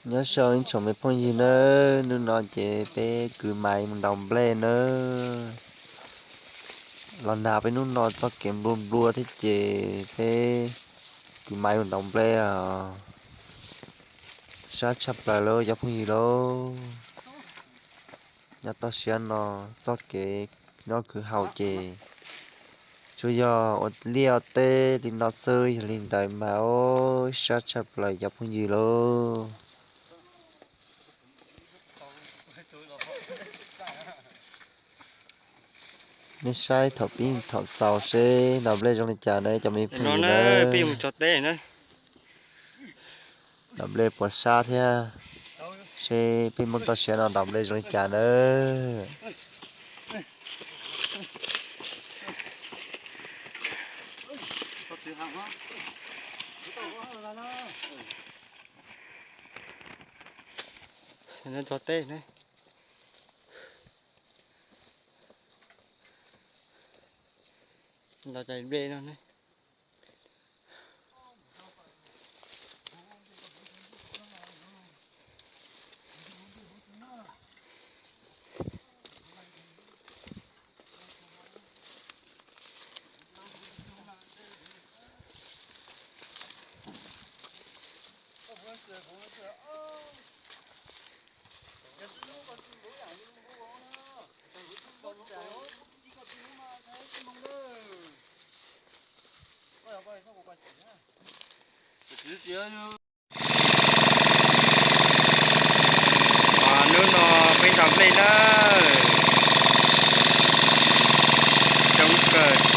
Nyob zoo ib tsoom me phooj ywg nawb, hnub no ces peb kwv maiv mus ntaus nplej nawb. Los nag peb hnub no txoj kev nplua nplua thiab ces peb kwv maiv mus ntaus nplej os. Sab tshaj plaws lauj cov phooj ywg lauj. Nyob toj siab no txoj kev nyob kwv haus ces tsuas yog ua liaj ua teb li no xwb, yog li ntawd mas ua sab tshaj plaws cov phooj ywg lauj. Nej saib thaum pib thaum xaus seb ntaus nplej zoo li cas nawb cov me phooj ywg nawb. Ntaus nplej puas sab thiab, seb peb Hmoob toj siab no ntaus nplej zoo li cas nawb. Ntaus cov nplej no ne. Hnub no peb ntaus nplej nawb. Coob kawg.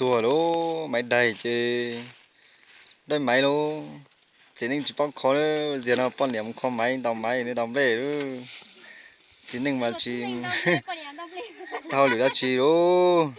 Tuag lauj, maiv daig ces dawb maiv lauj. Txiv neej tsis paub kho, ziag no poj niam mus kho maiv, ntaus maiv, ntaus nplej lauj. Txiv neej mas tsis tau hauj lwm dab tsi lauj.